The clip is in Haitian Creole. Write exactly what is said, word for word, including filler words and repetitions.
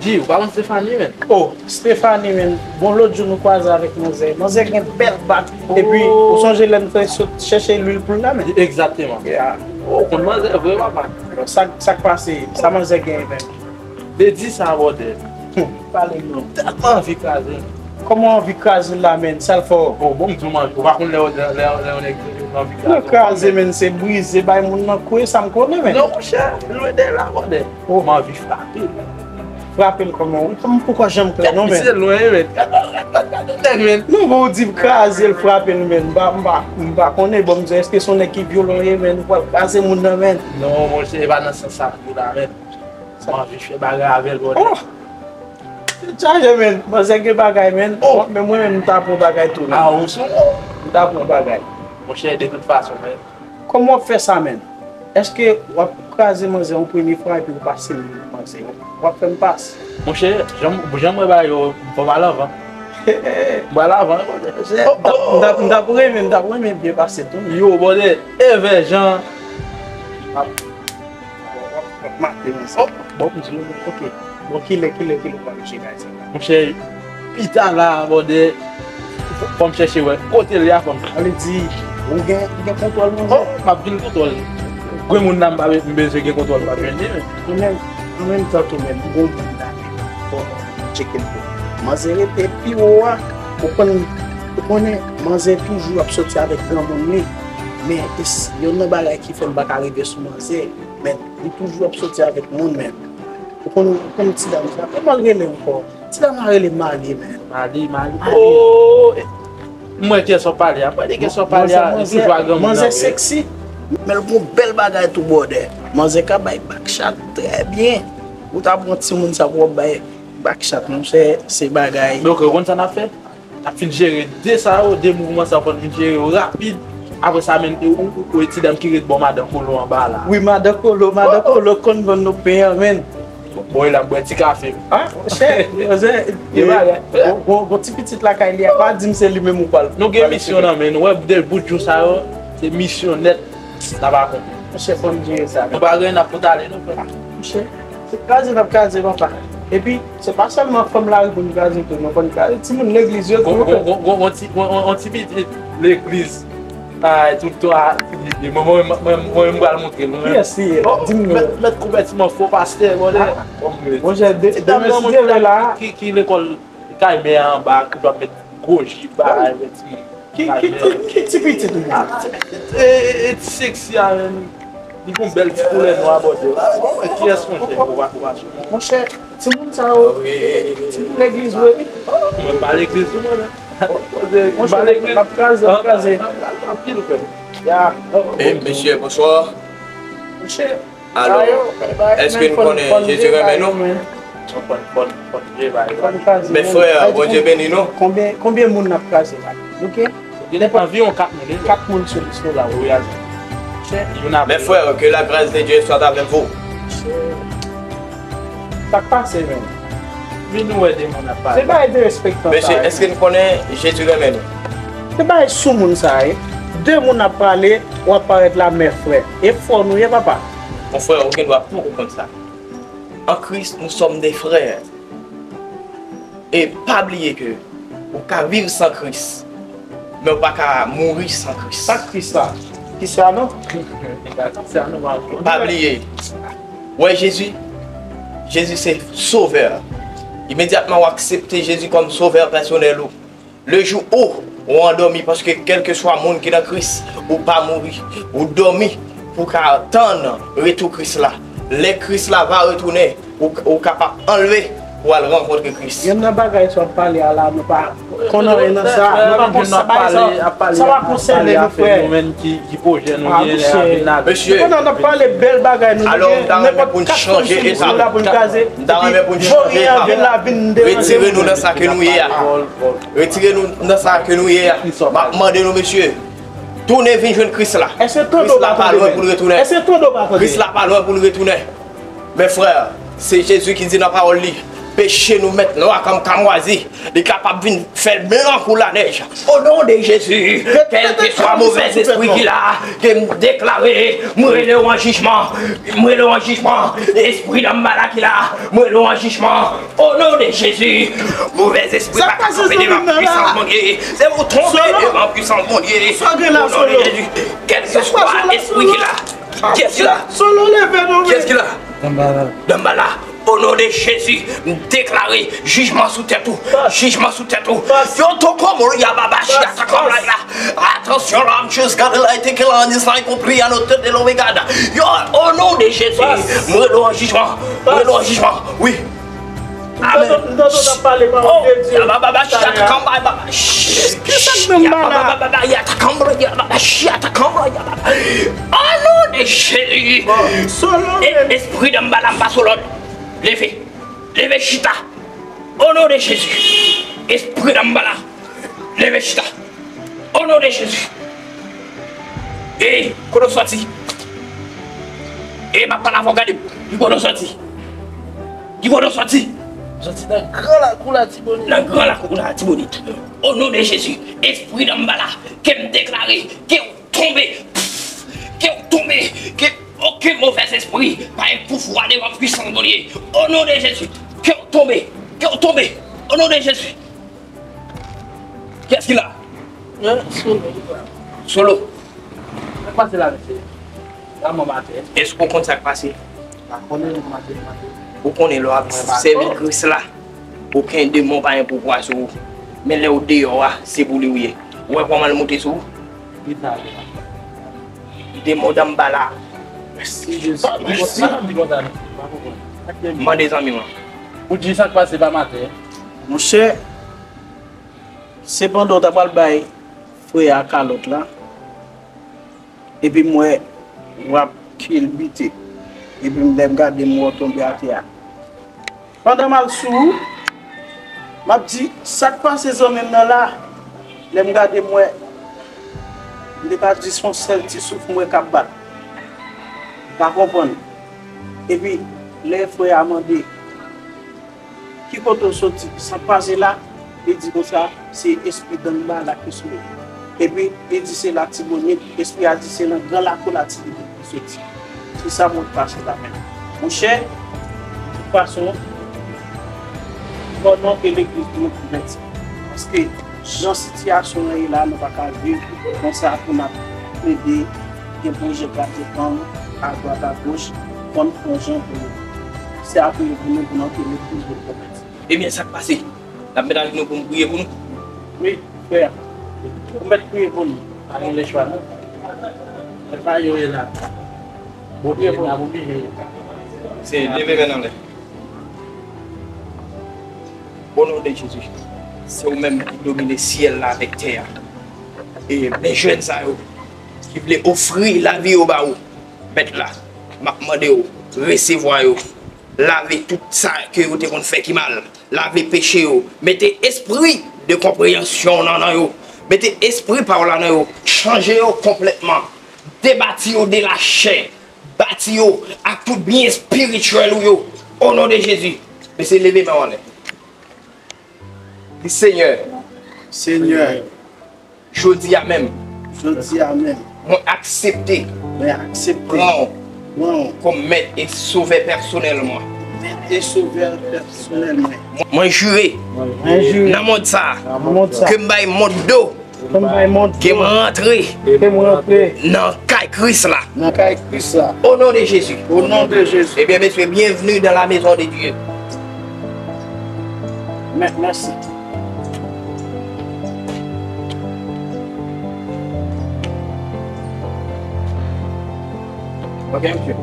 Di, ou pa konn Stephanie, men? Oh, Stephanie, men. Bon, lòt jou nou kwaze avèk manzè. Manzè gen bèl bak. Epi, ou sonje lè n te sot chèche lwil pou l la, men? Egzakteman. Yeah. Oh, ou konn manzè vre, papa. Sa, sa k pase? Sa manzè gen, men? Vle di sa, bòdè. Hmm. Pale non. Tèlman anvi kraze l. Kòman anvi kraze l la, men? Sa l fè w? Oh, bon, m di w, man, ou pa konn lè, lè, lè, lè yon nèg anvi kraze. Nan kraze, men, se brize, bay moun nan kwe, sa m konnen, men. Non, monchè, lwen de la, bòdè. Oh. M anvi frape l. Frape l kòman? Wi, kòman, poukò janm klè non, men? Se lwen, men. Gade, gade, gade, gade nèg, men. Non, bon, ou di kraze l, frape l, men. M pa, m pa, m pa konnen, bon, m di, èske se yon nèg ki vyolon ye, men? Ou pral kraze moun nan, men. Non, monchè, e pa nan sans sa m di la, men. M anvi fè bagay avè l, bòdè. Oh! Tèt chaje, men. Manzè gen bagay, men. Oh! Men mwen menm, m ta pran bagay tou, men. Ah, ou sou? M ta pran bagay. Monchè, de tout fason, men. Kòman w ap fè sa, men? Èske w ap kraze manzè yon premye fwa epi w pase l manzè? W ap fè m pase. Monchè, jan, jan mwen ba yo, m fò m al anvan. M pral anvan, monchè. M t ap, m t ap, m t ap renmen, m t ap renmen byen pase tou. Yo, bòdè, evè jan. W ap, w ap, w ap maten manzè. Bon, m di w, ok. Bon, kilè, kilè, kilè w pral jwe bagay sa? Monchè, pita la, bòdè, fò m chèche wè kote l ye a, fò m. Sa vle di, ou gen, ou gen kontwòl manzè? Oh, m ap vin kontwòl. Granmoun nan m pa be-, m bezwen gen kontwòl, m ap jwenn li, men. Mwen menm, mwen menm tantou menm, m gon moun la, men, fò m tcheke l tou. Manzè rete pi wo a, ou konn, ou konnen, manzè toujou ap soti avèk granmoun li. Men, e s-, youn nan bagay ki fè m pa ka rive sou manzè, men, li toujou ap soti avèk moun, men. Ou konn, ou konn ti dam sa, kòman l rele ankò? Ti dam la rele Mali, men. Mali, Mali. Mali. Oh, m wè kiyès w ap pale a. M wè de kiyès w ap pale a. Li toujou a granmoun nan vre. Manzè seksi. Men l gon bèl bagay tou, bòdè. Manzè ka bay back shot trè byen. Ou ta pran timoun sa pou w ap bay back shot, monchè, se bagay. Men ok, ou konn sa n ap fè? N ap fin jere de sa yo, de mouvman sa yo, fò n fin jere yo rapid. Apre sa, men, e, ou, ou, ou, e ti dam ki ret bò madan Kolo anba la. Wi, madan Kolo, madan Kolo konn vann nou pen an, men. Bon, bon, e la, m bwè ti kafe m. Ah, monchè, monchè, gon, gon, gon ti pitit lakay li a, pa di m se li menm ou pral. Nou gen misyon nan men nou, wè, de bout jou sa yo, se misyon nèt, n ap akonpli. Monchè, fò n jere sa. Nou pa gen, n ap fout ale, non, frè. Monchè, se kraze n ap kraze, papa. Epi, se pa sèlman fanm lari pou n kraze tou, non, fò n kraze timoun legliz yo tou, wi, frè. Gon, gon, gon, gon ti, gon, gon, gon ti pitit legliz. Ay, tout tan, a, mwen, mwen, mwen, mwen, mwen pral montre nou, men. Kiyès li ye? Oh, di m non. Mèt, mèt konvètiman fo pastè, bòdè. Ah. Monchè, de-, demen si Dye vle la. Ki, ki lekòl kay mè a anba, ki dwa mèt gwo jip, bagay, men ti. Ki, ki, ki, ki ti pitit ou ye? Ah, ti pitit, e, e, e, ti seksi a, men. Li gon bèl ti koulè nwa, bòdè. Kiyès, monchè? Ou pa, ou pa sou. Monchè, timoun sa yo, timoun legliz, wi. Mwen pa legliz, tou, mwen, men. Monchè, m ap kraze, m ap kraze. Anpil, frè. Ya. E, mesye, bonswa. Monchè, alò, èske nou konnen Jezi renmen nou? Men frè, Bondye beni nou. Konbyen, konbyen moun n ap kraze la? Ok? Anviwon kat moun, wi. Kat moun sou lis nou la, wi. Monchè, youn apre lòt. Mes frères, que la grâce de Dieu soit avec vous. Sa k pase, men? Vin nou wè de moun ap pale. Se bagay derespektan sa, wi. Mesye, èske n konnen Jezi renmen nou? Se bagay soumoun sa, wi. De moun ap pale, w ap parèt la, mes frères. E fò nou ye, papa. Mon frère, ou gen dwa poko konn sa. En Christ, nous sommes des frères. E pa bliye ke ou ka viv san Kris, men ou pa ka mouri san Kris. Sa Kris la? Kisa non? Kisa non, pa bliye. Wè Jezi, Jezi se Sovè. Imedyatman ou aksepte Jezi kòm Sovè pèsonèl ou, le jou ou, ou andòmi, paske kèlkeswa moun ki nan Kris, ou pa mouri, ou dòmi pou ka tann retou Kris la. Lè Kris la va retounen, ou, ou kapab anlve pou al rankontre Kris. Youn nan bagay sa w ap pale a la, nou pa konn anyen nan sa. Nou pa konn sa bagay sa. Sa pa konsène nou, frè. Ki, ki pwojè nou gen lè a vin la. Mesye, sepandan, n ap pale bèl bagay nou gen, nenpòt kat fanm sou lis nou la pou n kraze, epi voryen an vin la, vin deranje nou. Retire nou nan sa ke nou ye a. Retire nou nan sa ke nou ye a. M ap mande nou, mesye, tounen vin jwenn Kris la. Kris la pa lwen pou l retounen. Kris la pa lwen pou l retounen. Mes frères, se Jezi ki di nan pawòl li, Peche nou mèt nwa kòm kamwazi, li kapab vin fè l blan kou lanèj. O non de Jezi, kèlkeswa movèz espri ki la, ke m deklare, m rele w an jijman, m rele w an jijman, espri Danmbala ki la, m rele w an jijman. O non de Jezi, movèz espri pa ka kanpe devan pwisans Bondye. Se ou tonbe devan pwisans Bondye. O non de Jezi, kèlkeswa espri ki la, kiyès ki la? Kiyès ki la? Danmbala. O non de Jezi, m deklare jijman sou tèt ou. Jijman sou tèt ou. Yo toko mori a baba chi a ta kòm la la. Attention l'homme jusqu'à de la été que l'on y soit compris à notre de l'Omega. Yo, o non de Jezi, m rele w an jijman. M rele w an jijman. Wi. Amen. M tande w ap pale pawòl de Dye. Ya baba baba chi a ta kòm la baba. Kisa k nan baba? Ya baba baba ya ta kòm la ya baba chi a ta kòm la ya baba. O non de Jezi. Espri Danmbala m pase w lòd. Leve. Leve chita. O non de Jezi. Espri Danmbala. Leve chita. O non de Jezi. Ey, kote w sòti? Ey, m ap pale avè w, gade m. Ki kote w sòti? Ki kote w sòti? M sòti nan gran lakou Latibonit. Nan gran lakou Latibonit. O non de Jezi. Espri Danmbala. Ke m deklare. Ke w tonbe. Ke w tonbe. Ke okenn movèz espri pa gen pouvwa devan pwisans Bondye. O non de Jezi. Ke w tonbe. Ke w tonbe. O non de Jezi. Kiyès ki la? Solo. Solo. Sa k pase la, mesye? Sa manm atè. Èske w konn sa k pase? Pa konnen, manm atè, manm atè. Ou konnen lè w ap sèvi Kris la, okenn demon pa gen pouvwa sou ou. Men lè w deyò a, se pou li w ye. Ou wè kòman l moute sou ou? Demon Danmbala. Mèsi Jezi. Mèsi. Mande zanmi w lan. Ou di sa k pase pa maten. Monchè, se pandan w ta pral bay frè a kalòt la, epi m wè w ap kilbite. Epi m, lè m gade, m wè w tonbe atè a. Pandan m al sou ou, m ap di, "Sa k pase zanmi m nan la?" Lè m gade, m wè, m te ka di se yon sèl ti souf m wè k ap bat. M pa konprann. Epi, lè frè a mande, "Ki kote w soti? Sa k pase la?" Li di konsa, "Se espri Danmbala ki sou mwen." Epi, li di, "Se Latibonit." Espri a di, "Se nan gran lakou Latibonit ki soti." Se sa mwen pase la menm. Monchè, de tout fason, fò nou ke legliz nou konvèti. Paske, jan sitiyasyon an ye la, nou pa ka viv konsa pou n ap plede gen pwojè gade fanm adwat agoch, fò n pran jan pou nou. Se apiye pou nou, pou nou ke legliz nou konvèti. Ebyen, sa k pase? N ap met ajenou pou m priye pou nou? Wi, frè. Ou mèt priye pou nou. Pa gen lechwa, non. Se pa yo ye la. Bondye la pou nou. Se leve men anlè. O non de Jezi, se ou menm ki domine syèl la avèk tè a. E men jèn sa yo ki vle ofri lavi yo ba ou, Mèt la, m ap mande w, resevwa yo. Lave tout sa ke yo te konn fè ki mal. Lave peche yo. Mete espri de konpreyansyon nan, nan yo. Mete espri pa w la nan yo. Chanje yo konplètman. Debati yo de lachè. Bati yo ak tout byen espirityèl ou yo. O non de Jezi. Mesye, leve men w anlè. Di, Senyè, Senyè, jodi a menm, jodi a menm, mwen aksepte, mwen aksepte pran w, pran w kòm Mèt e Sovè pèsonèl mwen. Mèt e Sovè pèsonèl mwen. Mwen jire, mwen jire, nan mond sa a, nan mond sa a, ke m bay mond do, ke m bay mond do, ke m rantre, ke m rantre nan kay Kris la. Nan kay Kris la. Au nom de Jésus. Au nom de Jésus. Eh bien, messieurs, bienvenue dans la maison de Dieu. Mè-, mèsi. Ok, mesye.